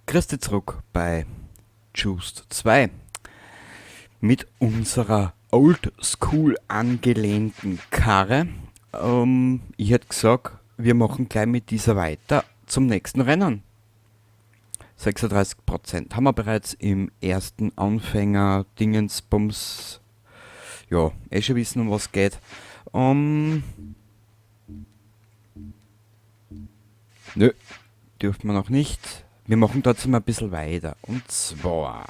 Grüß dich zurück bei Juiced 2 mit unserer Old School angelehnten Karre. Ich hätte gesagt, wir machen gleich mit dieser weiter zum nächsten Rennen. 36% haben wir bereits im ersten Anfänger-Dingensbums. Ja, eh schon wissen, um was geht. Nö, dürfen wir noch nicht. Wir machen trotzdem ein bisschen weiter. Und zwar...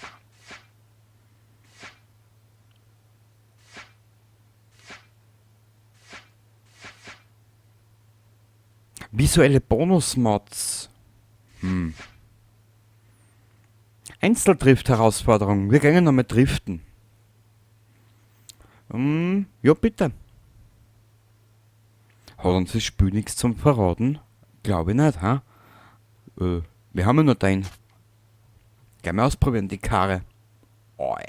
Visuelle Bonus-Mods. Einzeldrift-Herausforderung. Wir gehen nochmal driften. Ja, bitte. Hat uns das Spiel nichts zum Verraten? Glaube ich nicht, ha? Wir haben ja nur den. Gleich mal ausprobieren, die Karre. Oi.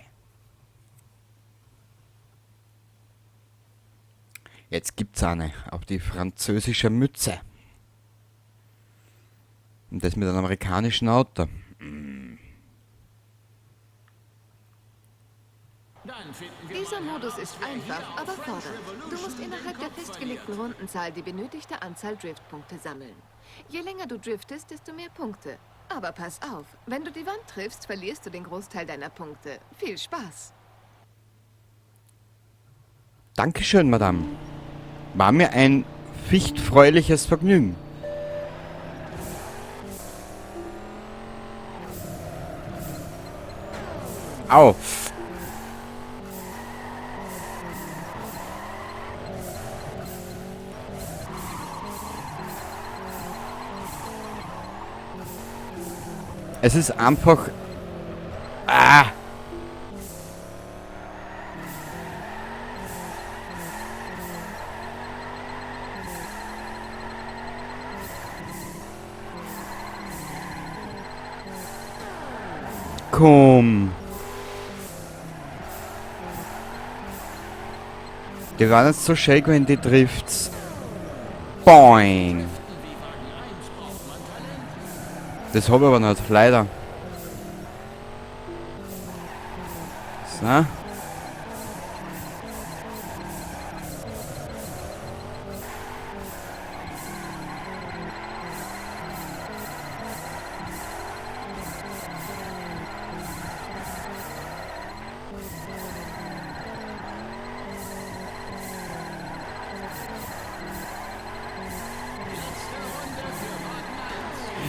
Jetzt gibt's eine auf die französische Mütze. Und das mit einem amerikanischen Auto. Dieser Modus ist einfach, aber fordernd. Du musst innerhalb der festgelegten Rundenzahl die benötigte Anzahl Driftpunkte sammeln. Je länger du driftest, desto mehr Punkte. Aber pass auf, wenn du die Wand triffst, verlierst du den Großteil deiner Punkte. Viel Spaß! Dankeschön, Madame. War mir ein fichtfreuliches Vergnügen. Au! Es ist einfach... Ah! Komm! Die waren jetzt so schön, wenn die trifft's. Boing! Das hab ich aber nicht, leider. So.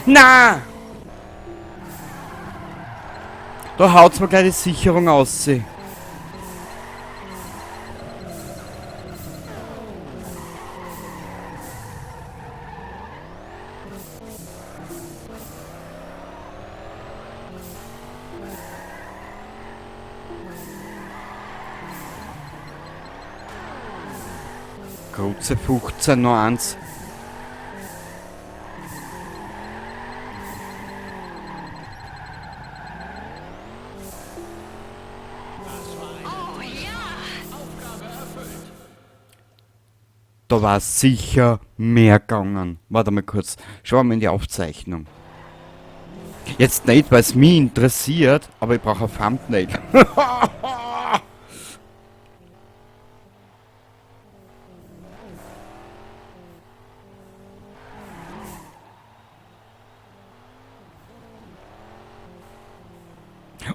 Na! Da haut's mir gleich die Sicherung aus. Große 15 noch eins. Da war sicher mehr gegangen. Warte mal kurz. Schauen wir mal in die Aufzeichnung. Jetzt nicht, weil's mich interessiert, aber ich brauche ein Thumbnail.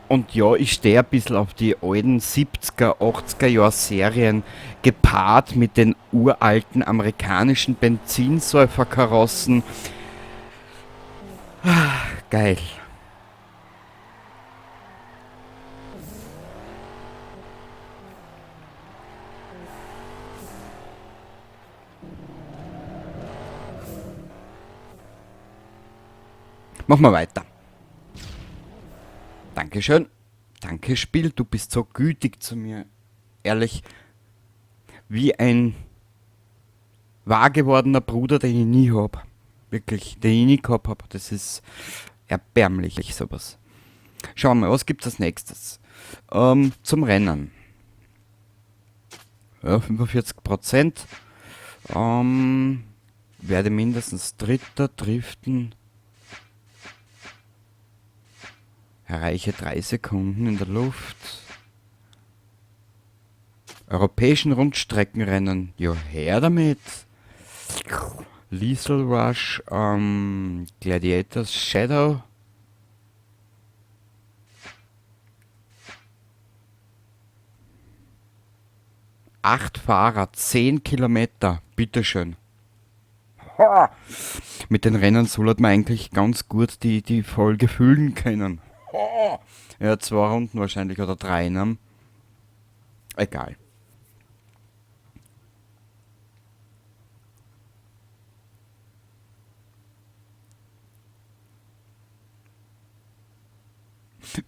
Und ja, ich stehe ein bisschen auf die alten 70er, 80er Jahr Serien, gepaart mit den uralten amerikanischen Benzinsäuferkarossen. Ah, geil. Machen wir weiter. Dankeschön. Danke, Spiel, du bist so gütig zu mir. Ehrlich, wie ein wahr gewordener Bruder, den ich nie hab. Wirklich, den ich nie gehabt hab. Das ist erbärmlich, sowas. Schauen wir mal, was gibt's als nächstes? Zum Rennen. Ja, 45%. Werde mindestens Dritter driften. Erreiche 3 Sekunden in der Luft. Europäischen Rundstreckenrennen. Ja, her damit. Lethal Rush, Gladiators Shadow. 8 Fahrer, 10 Kilometer. Bitteschön. Ha! Mit den Rennen soll man eigentlich ganz gut die Folge füllen können. Ha! Ja, 2 Runden wahrscheinlich oder 3, ne? Egal.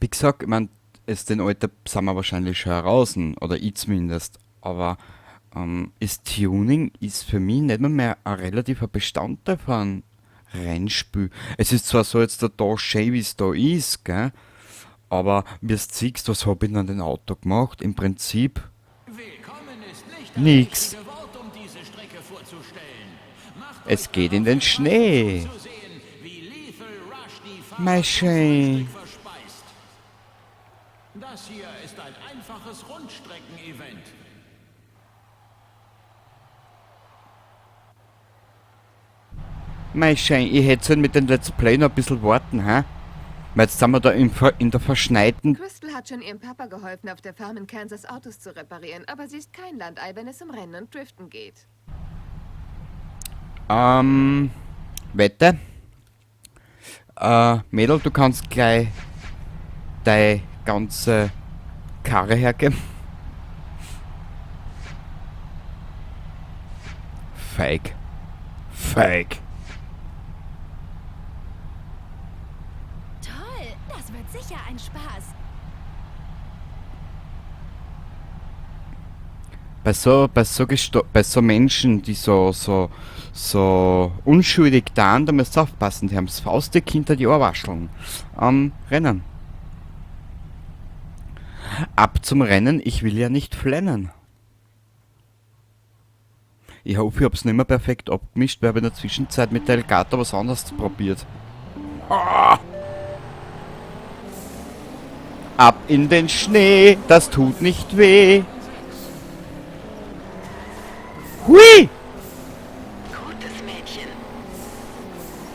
Wie gesagt, ich mein, es den Alter sind wir wahrscheinlich schon heraus, oder ich zumindest, aber das Tuning ist für mich nicht mehr ein relativer Bestandteil von Rennspiel. Es ist zwar so jetzt da schön, wie's da ist, gell? Aber wie du siehst, was hab ich denn an dem Auto gemacht? Im Prinzip Willkommen ist nicht das nix. richtige Wort, um diese Strecke vorzustellen. Macht Es euch geht in darauf den gefasst, Schnee. zu sehen, wie Lethal Rush die Fahrer Mei zum schön. Frühstück verspeist. Das hier ist ein einfaches Rundstrecken-Event. Mei schön, ich hätte sollen mit dem Let's Play noch ein bisschen warten, hä? Weil jetzt sind wir da in der verschneiten... Crystal hat schon ihrem Papa geholfen, auf der Farm in Kansas Autos zu reparieren, aber sie ist kein Landei, wenn es um Rennen und Driften geht. Wette? Mädel, du kannst gleich deine ganze Karre hergeben. Feig. Feig. Toll, das wird sicher ein Spaß. Bei so Menschen, die so unschuldig da, da müsst ihr aufpassen, die haben's faustdick hinter die Ohrwascheln. Rennen. Ab zum Rennen, ich will ja nicht flennen. Ich hoffe, ich hab's nicht mehr perfekt abgemischt, weil ich hab in der Zwischenzeit mit der Elgato was anderes probiert. Ah! Ab in den Schnee, das tut nicht weh. Hui! Gutes Mädchen.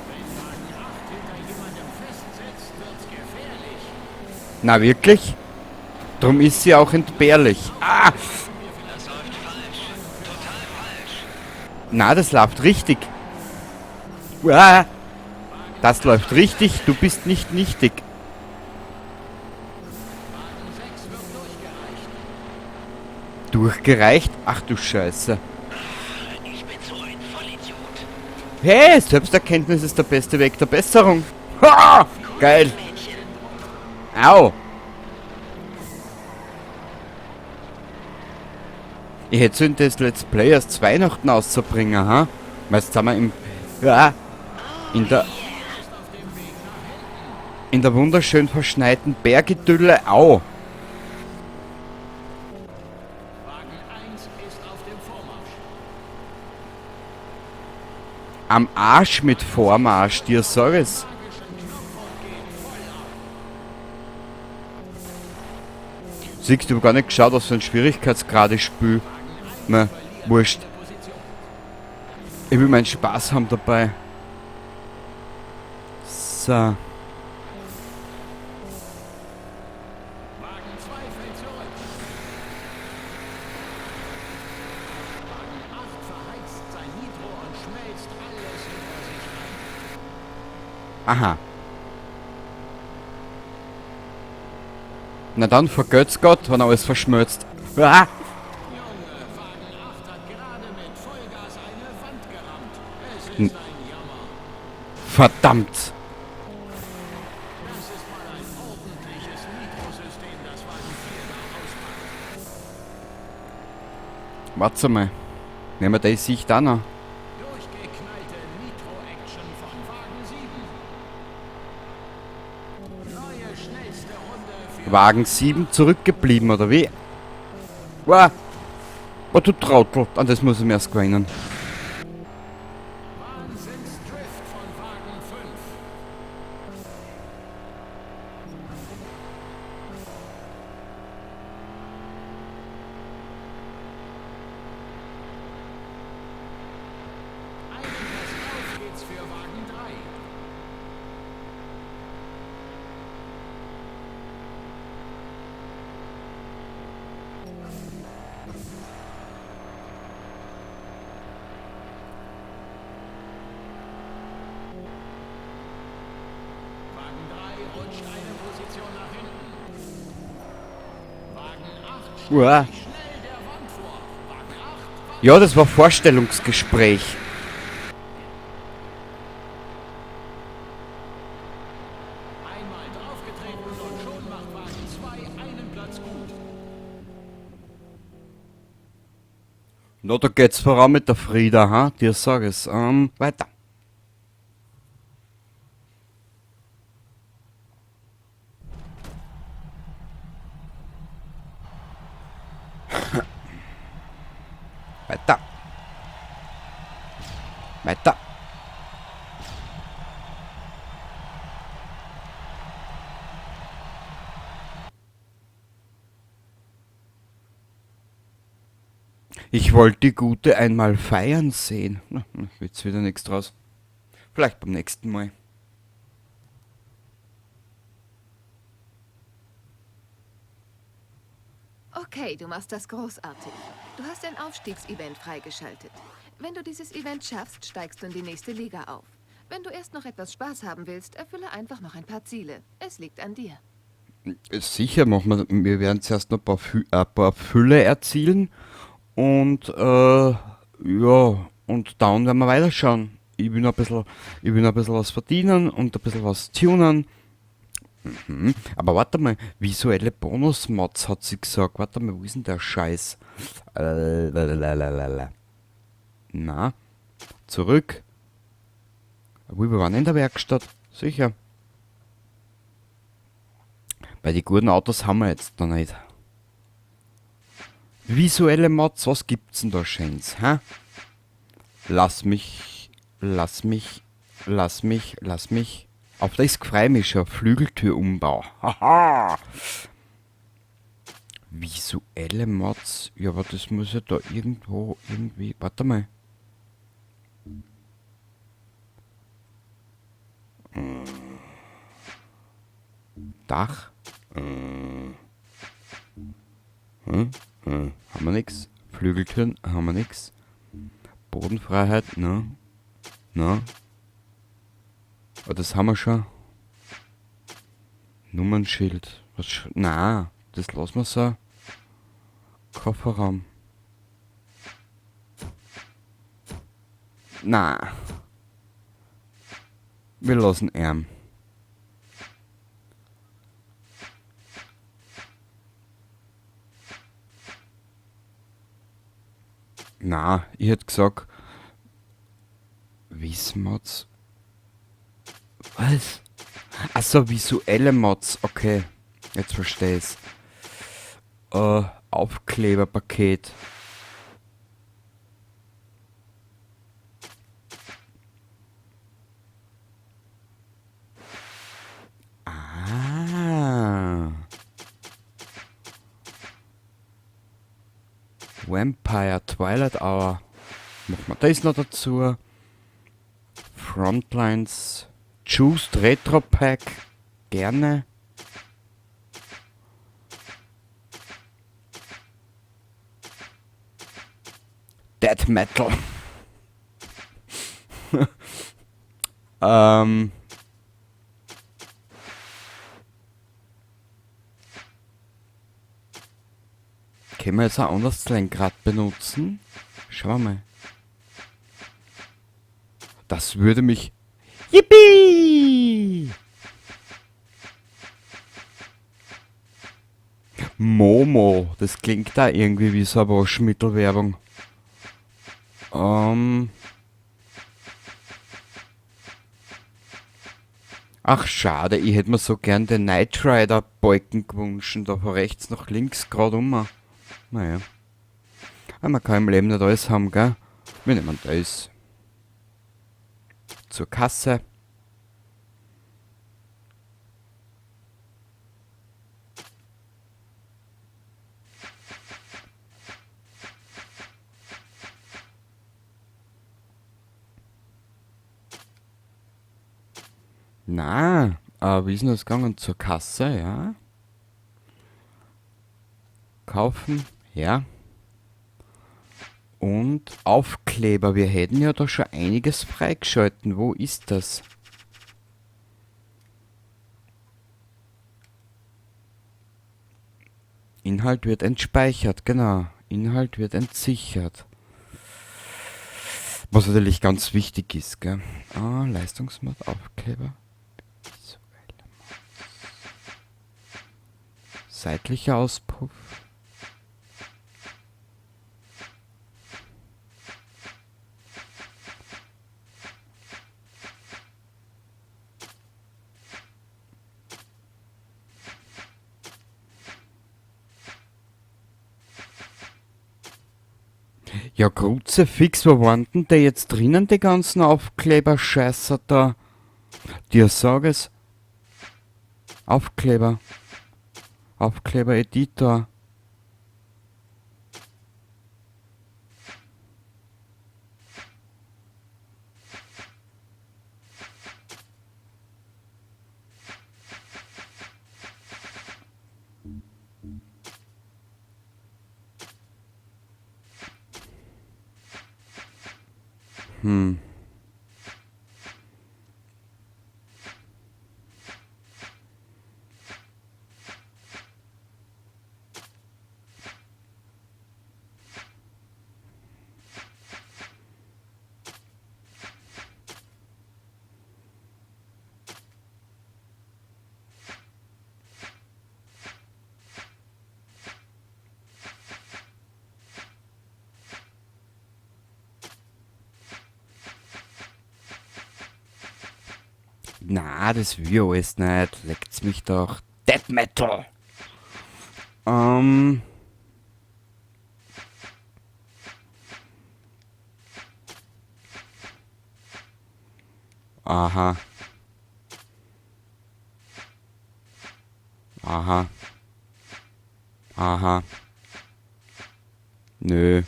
Wenn Wagen 8 hinter jemandem festsitzt, wird's gefährlich. Na wirklich? Drum ist sie auch entbehrlich. Ah! Das läuft falsch. Total falsch. Na, das läuft richtig. Uah. Das läuft richtig, du bist nicht nichtig. Wagen 6 wird durchgereicht. Durchgereicht? Ach du Scheiße. Ich bin so ein Vollidiot. Hey, Selbsterkenntnis ist der beste Weg der Besserung. Ha! Geil. Mädchen. Au. Ich hätte sollen das Let's Play erst zu Weihnachten auszubringen, ha? Weil jetzt sind wir im... Ja, in der... In der wunderschön verschneiten Bergidylle. Au. Wagen 1 ist auf dem Vormarsch. Am Arsch mit Vormarsch, dir sag ich's. Siehst du, ich hab gar nicht geschaut, was für ein Schwierigkeitsgrad ich spiel. Na, wurscht. Ich will meinen Spaß haben dabei. So. Wagen 2 fällt zurück. Wagen 8 verheizt sein Nitro und schmelzt alles hinter sich ein. Aha. Na dann, vergelt's Gott, wenn alles verschmilzt. Ah! Junge, Wagen 8 hat gerade mit Vollgas eine Wand gerammt. Es ist ein Jammer. Verdammt! Das ist mal ein ordentliches Nitro-System, das Wagen 4 da auspackt. Warte mal. Nehmen wir die Sicht auch noch. Durchgeknallte Nitro-Action von Wagen 7. Neue schnellste Runde für Wagen 7 zurückgeblieben, oder wie? Wow. Oh, du Trottel. An das muss ich mir erst gewöhnen. Wahnsinnsdrift von Wagen 5. Rutscht eine Position nach hinten. Wagen 8 Uah. stellt sich schnell der Wand vor. Wagen 8 Ja, das war Vorstellungsgespräch. Einmal draufgetreten und schon macht Wagen 2 einen Platz gut. Na, da geht's voran mit der Frieda, ha? Dir sag ich's. Weiter. Weiter. Weiter. Ich wollte die Gute einmal feiern sehen. Na, wird's wieder nichts draus. Vielleicht beim nächsten Mal. Okay, du machst das großartig. Du hast ein Aufstiegsevent freigeschaltet. Wenn du dieses Event schaffst, steigst du in die nächste Liga auf. Wenn du erst noch etwas Spaß haben willst, erfülle einfach noch ein paar Ziele. Es liegt an dir. Sicher machen wir, wir werden zuerst noch ein paar Fülle erzielen und ja, und dann werden wir weiterschauen. Ich will noch ein bisschen, ich will noch ein bisschen was verdienen und ein bisschen was tunen. Aber warte mal, visuelle Bonus-Mods hat sie gesagt. Warte mal, wo ist denn der Scheiß? Lalalala. Na, zurück. Obwohl, wir waren in der Werkstatt. Sicher. Bei den guten Autos haben wir jetzt noch nicht. Visuelle Mods, was gibt's denn da Schönes, hä? Lass mich, lass mich, lass mich, lass mich. Auf das freu ich mich schon. Flügeltürumbau. Haha! Visuelle Mods. Ja, aber das muss ja da irgendwo irgendwie. Warte mal. Dach. Haben wir nix. Flügeltüren haben wir nix. Bodenfreiheit, ne? Ne? Oh, das haben wir schon. Nummernschild. Was na, das lassen wir so. Kofferraum. Na. Wir lassen ihn. Na, ich hätte gesagt, Wismods. Was? Achso, visuelle Mods. Okay, jetzt verstehe ich's. Aufkleberpaket. Ah. Vampire Twilight Hour. Machen wir das noch dazu. Frontlines. Juiced Retro Pack. Gerne. Death Metal. Können wir jetzt auch anders Lenkrad benutzen? Schauen wir mal. Das würde mich... Yippie! Momo, das klingt da irgendwie wie so eine Waschmittelwerbung. Ach schade, ich hätte mir so gern den Knight Rider Balken gewünscht, da von rechts nach links grad um. Naja. Aber man kann im Leben nicht alles haben, gell? Wir nehmen das. Zur Kasse. Na, wie ist denn das gegangen? Zur Kasse, ja. Kaufen, ja. Und Aufkleber. Wir hätten ja da schon einiges freigeschalten. Wo ist das? Inhalt wird entspeichert, genau. Inhalt wird entsichert. Was natürlich ganz wichtig ist, gell? Ah, Leistungsmod, Aufkleber. Visuelle Mods. Seitlicher Auspuff. Ja, Kruzifix, wo waren denn die jetzt drinnen, die ganzen Aufkleber-Scheißer da? Dir sag es. Aufkleber. Aufkleber-Editor. Na, das will ich alles nicht. Leckt's mich doch. Death Metal! Aha. Aha. Aha. Nö.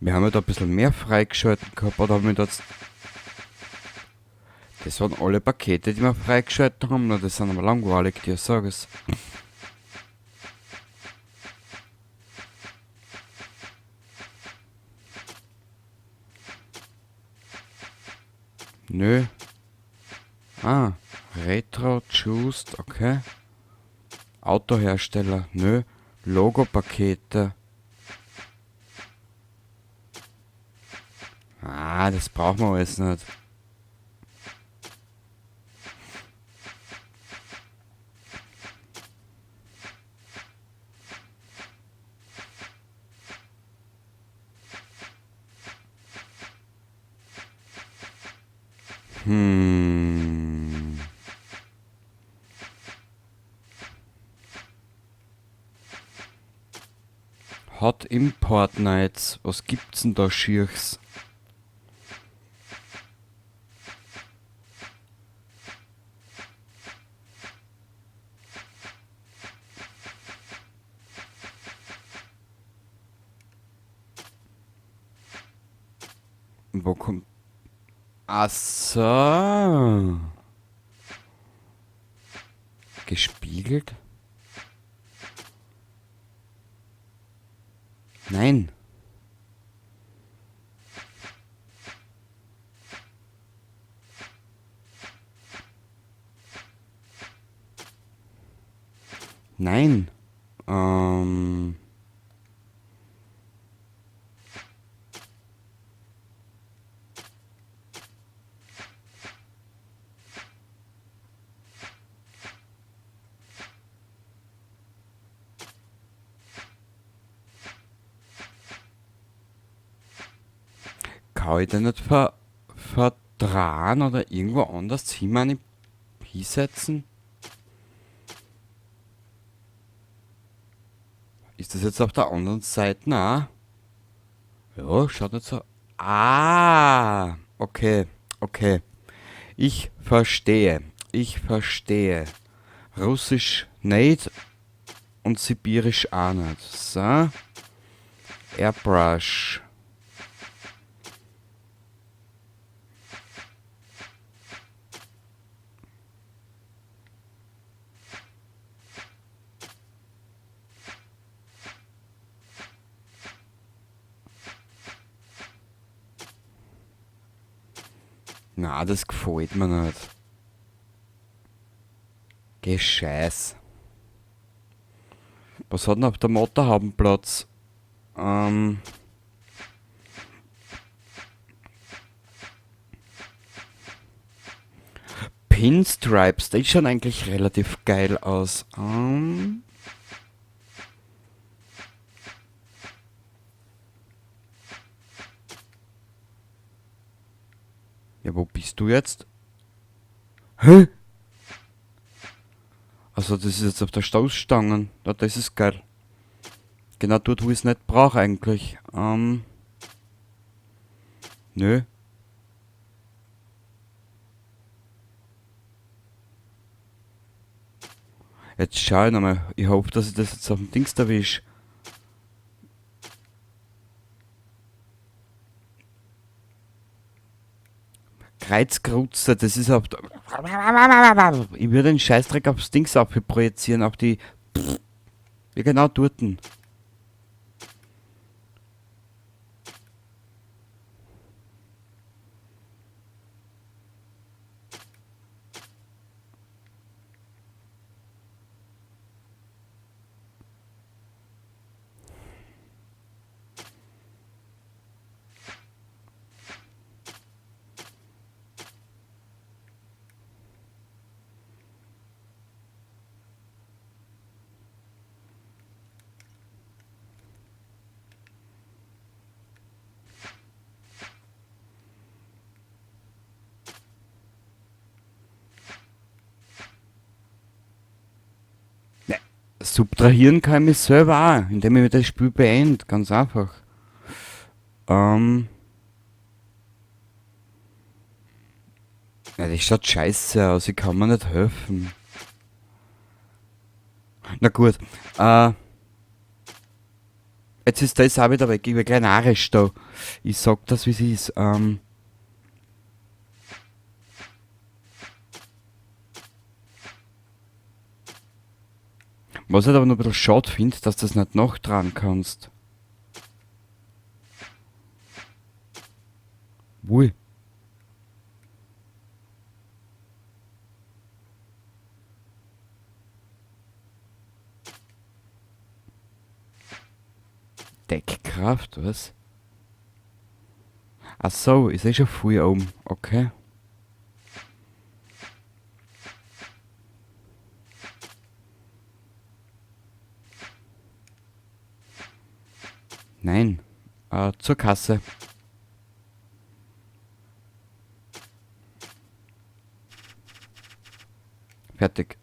Wir haben ja da ein bisschen mehr freigeschalten gehabt, oder haben wir da jetzt... Das waren alle Pakete, die wir freigeschaltet haben. Na, das sind aber langweilig, die ich sag es. Nö. Ah, Retro Juiced, okay. Autohersteller, nö. Logo-Pakete. Ah, das brauchen wir alles nicht. Hot Import Nights. Was gibt's denn da Schierchs? Wo kommt... Ach so. Gespiegelt? Nein. Nein. Kann ich den nicht verdrahen oder irgendwo anders hin hinsetzen? Ist das jetzt auf der anderen Seite? Na? Ja, schaut nicht so. Ah, okay, okay. Ich verstehe. Ich verstehe. Russisch nicht und Sibirisch auch nicht. So. Airbrush. Na, das gefällt mir nicht. Gescheiß. Was hat denn auf der Motorhaubenplatz? Pinstripes, die schauen eigentlich relativ geil aus. Ja, wo bist du jetzt? Hä? Also das ist jetzt auf der Stoßstange. Ja, das ist geil. Genau dort, wo ich's nicht brauch eigentlich. Nö. Jetzt schau ich nochmal. Ich hoffe, dass ich das jetzt auf dem Dings erwisch. Kreuzkrutzer, das ist auf der... Ich würde den Scheißdreck aufs Dings projizieren, auf die... Ja, genau dorten. Subtrahieren kann ich mich selber auch, indem ich das Spiel beende, ganz einfach. Ja, das schaut scheiße aus, ich kann mir nicht helfen. Na gut, jetzt ist das auch wieder weg, ich bin gleich narrisch da. Ich sag das, wie es ist. Was ich aber noch ein bisschen schade finde, dass du das nicht nachtragen kannst. Ui. Deckkraft, was? Ach so, ist eh schon früh oben. Okay. Nein. Zur Kasse. Fertig.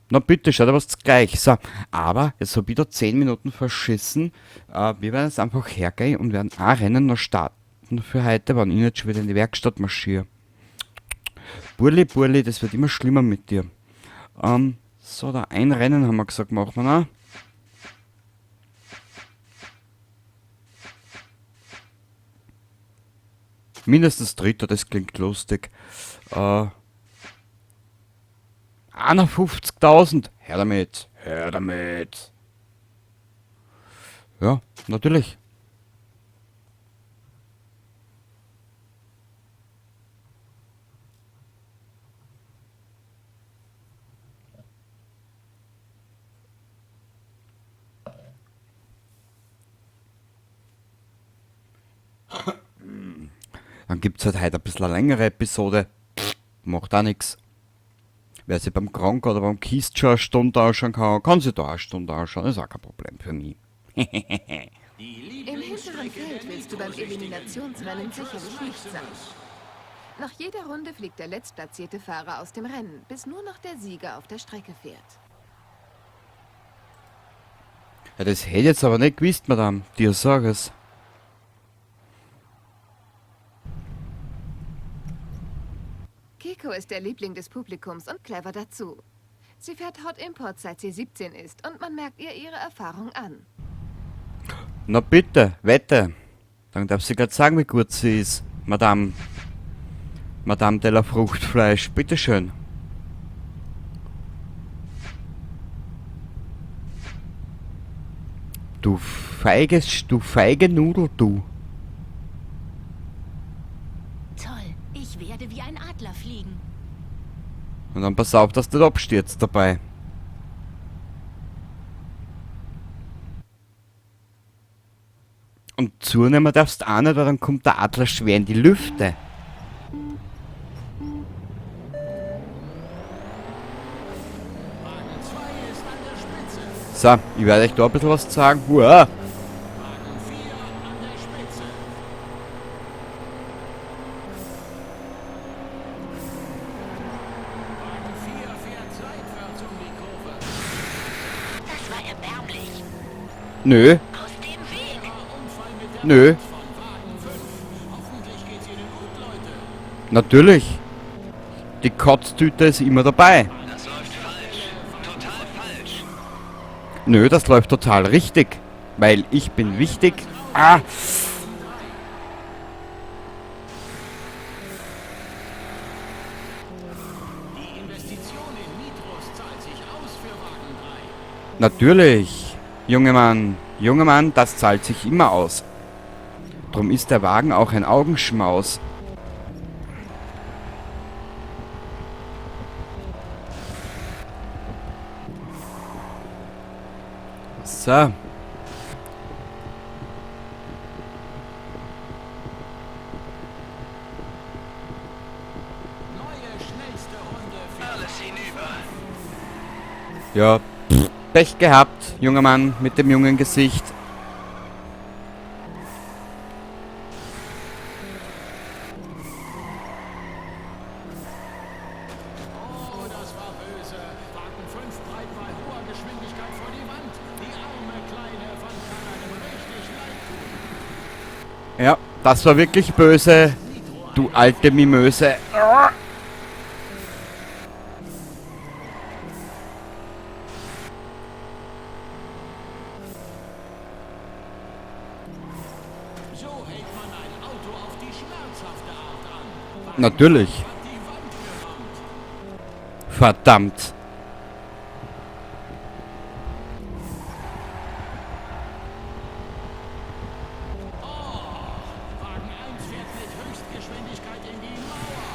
Na bitte, schaut aber gleich. So, aber jetzt hab ich da 10 Minuten verschissen. Wir werden jetzt einfach hergehen und werden ein Rennen noch starten für heute, wenn ich nicht schon wieder in die Werkstatt marschiere. Burli, Burli, das wird immer schlimmer mit dir. So, da ein Rennen haben wir gesagt, machen wir noch. Mindestens Dritter, das klingt lustig. 51.000. Her damit. Her damit. Ja, natürlich. Dann gibt's halt heute ein bisschen eine längere Episode. Macht auch nix. Wer sich beim Gronkh oder beim Kist schon eine Stunde anschauen kann, kann sich da eine Stunde anschauen. Das ist auch kein Problem für mich. Im hinteren Feld willst du beim Eliminationsrennen sicherlich nicht sein. Nach jeder Runde fliegt der letztplatzierte Fahrer aus dem Rennen, bis nur noch der Sieger auf der Strecke fährt. Ja, das hätte ich jetzt aber nicht gewusst, Madame. Dir sag es. Keko ist der Liebling des Publikums und clever dazu. Sie fährt Hot Import, seit sie 17 ist und man merkt ihr ihre Erfahrung an. Na bitte, wette. Dann darf sie grad sagen, wie gut sie ist. Madame. Madame de la Fruchtfleisch, bitteschön. Du feiges, du feige Nudel, du. Toll, ich werde wie ein Adler fliegen. Und dann pass auf, dass du nicht abstürzt dabei. Und zunehmen darfst du auch nicht, weil dann kommt der Adler schwer in die Lüfte. Wagen 2 ist an der Spitze. So, ich werde euch da ein bisschen was sagen. Uah. Wagen 4 an der Spitze. Wagen 4 fährt seitwärts um die Kurve. Das war erbärmlich. Nö, Aus dem Weg. Unfall mit der Nö. Wand von Wagen 5. Hoffentlich geht's Ihnen gut, Leute. Natürlich. Die Kotztüte ist immer dabei. Das läuft falsch. Total falsch. Nö, das läuft total richtig. Weil ich bin wichtig. Ah! Die Investition in Nitros zahlt sich aus für Wagen 3. Natürlich. Junge Mann, junger Mann, das zahlt sich immer aus. Drum ist der Wagen auch ein Augenschmaus. So. Neue schnellste Runde für Alles hinüber. Ja, pff, Pech gehabt, junger Mann mit dem jungen Gesicht. Oh, das war böse. Wagen 5 prallt bei hoher Geschwindigkeit vor die Wand. Die arme kleine Wand kann einem richtig leid tun. Ja, das war wirklich böse, du alte Mimöse. So hält man ein Auto auf die schmerzhafte Art an. Wagen Natürlich. 5 hat die Wand gerammt. Verdammt. Wagen 1 fährt mit Höchstgeschwindigkeit in die Mauer.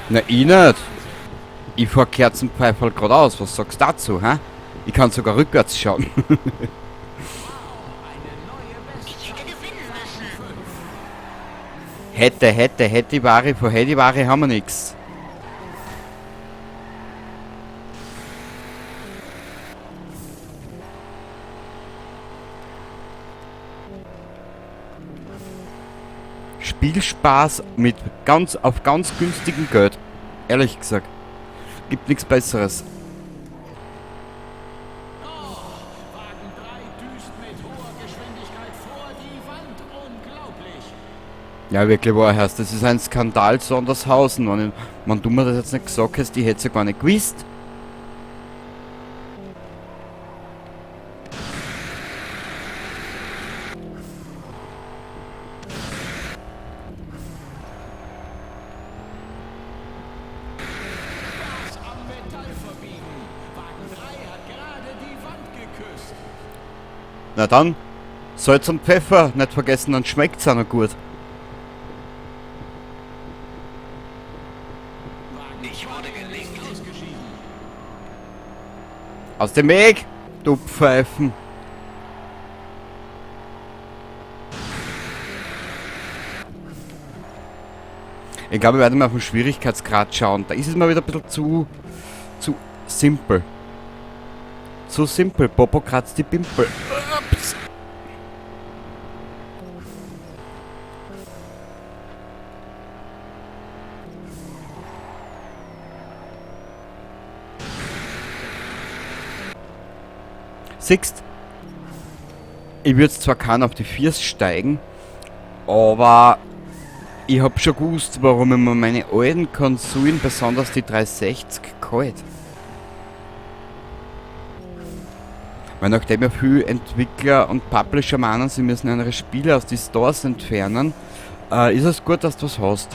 Na, ich nicht. Ich fahr Kerzenpfeiferl geradeaus. Was sagst du dazu, hä? Ich kann sogar rückwärts schauen. Eine neue Ich hätte Bestzeit. gewinnen müssen. Hätte, hätte, hätte Ware, von hätte Ware haben wir nix. Spielspaß mit ganz auf ganz günstigem Geld. Ehrlich gesagt. Gibt nichts Besseres. Wagen 3 düst mit hoher Geschwindigkeit vor die Wand. Unglaublich. Ja, wirklich wahr, Herr. Das ist ein Skandal Sondershausen. Wenn du mir das jetzt nicht gesagt hast, ich hätte es ja gar nicht gewusst. Spaß am Metall verbiegen. Wagen 3 hat gerade die Wand geküsst. Na dann, Salz und Pfeffer nicht vergessen, dann schmeckt's auch noch gut. Wagen Ich wurde gelinkt. ausgeschieden. Aus dem Weg, du Pfeifen. Ich glaube, wir werden mal auf den Schwierigkeitsgrad schauen. Da ist es mal wieder ein bisschen zu simpel. Zu simpel. Popo kratzt die Pimpel. Ups. Siehst, ich würde zwar keinen auf die Viers steigen, aber ich hab schon gewusst, warum ich mir meine alten Konsolen, besonders die 360, geholt. Weil nachdem ja viele Entwickler und Publisher meinen, sie müssen ihre Spiele aus die Stores entfernen, ist es gut, dass du was hast.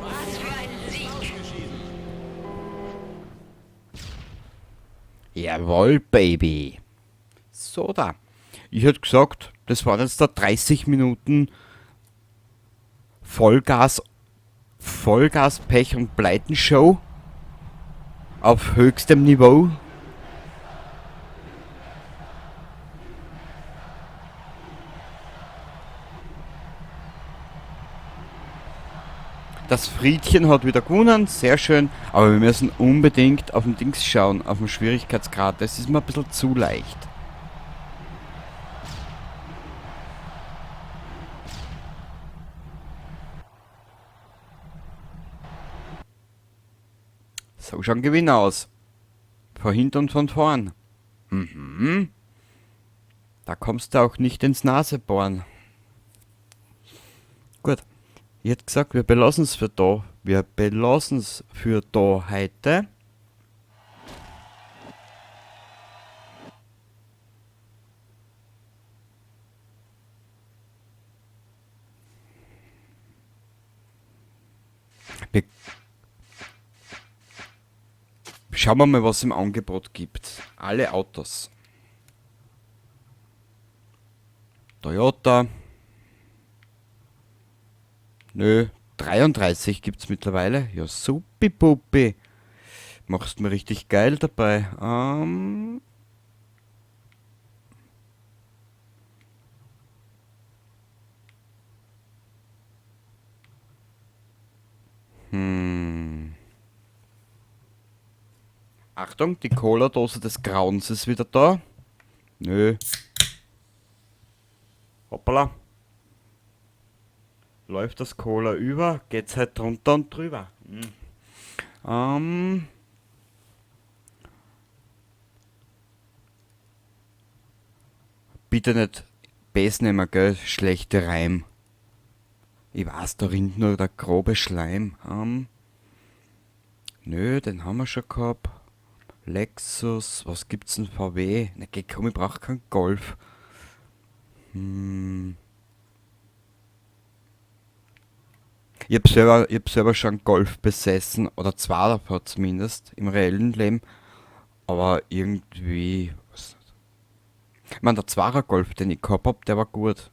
Was für ein Sieg. Jawohl, Baby. So da. Ich hätte gesagt, das waren jetzt da 30 Minuten Vollgas, Vollgas, Pech und Pleitenshow auf höchstem Niveau. Das Friedchen hat wieder gewonnen, sehr schön. Aber wir müssen unbedingt auf den Dings schauen, auf den Schwierigkeitsgrad. Das ist mir ein bisschen zu leicht. So schauen Gewinner aus. Von hinten und von vorn. Mhm. Da kommst du auch nicht ins Nasebohren. Gut. Ich hätte gesagt, wir belassen es für da. Wir belassen es für da heute. Wir schauen wir mal, was es im Angebot gibt. Alle Autos. Toyota. Nö, 33 gibt's mittlerweile. Ja, supi-pupi. Machst mir richtig geil dabei. Achtung, die Cola-Dose des Grauens ist wieder da. Nö. Hoppala. Läuft das Cola über, geht's halt drunter und drüber. Bitte nicht Bass nehmen, gell? Schlechte Reim. Ich weiß, da rinnt nur der grobe Schleim. Nö, den haben wir schon gehabt. Lexus, was gibt's denn? VW? Na, geh, komm, ich brauch keinen Golf. Ich hab selber schon einen Golf besessen, oder zwei davon zumindest, im reellen Leben. Aber irgendwie, was, ich mein, der 2er Golf, den ich gehabt hab, der war gut.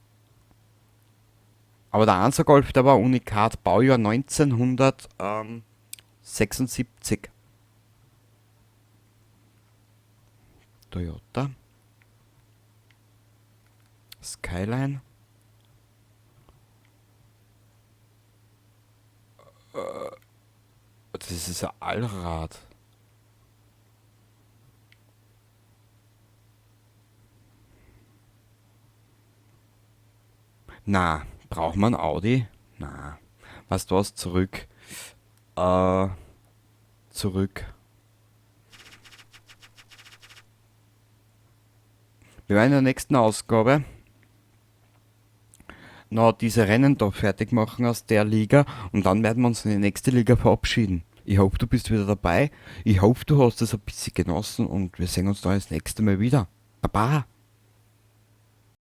Aber der 1er Golf, der war Unikat, Baujahr 1976. Toyota. Skyline. Das ist ein Allrad. Na, braucht man Audi? Na, weißt du was? Zurück. Zurück. Wir werden in der nächsten Ausgabe noch diese Rennen da fertig machen aus der Liga und dann werden wir uns in die nächste Liga verabschieden. Ich hoffe, du bist wieder dabei. Ich hoffe, du hast es ein bisschen genossen und wir sehen uns dann das nächste Mal wieder. Baba!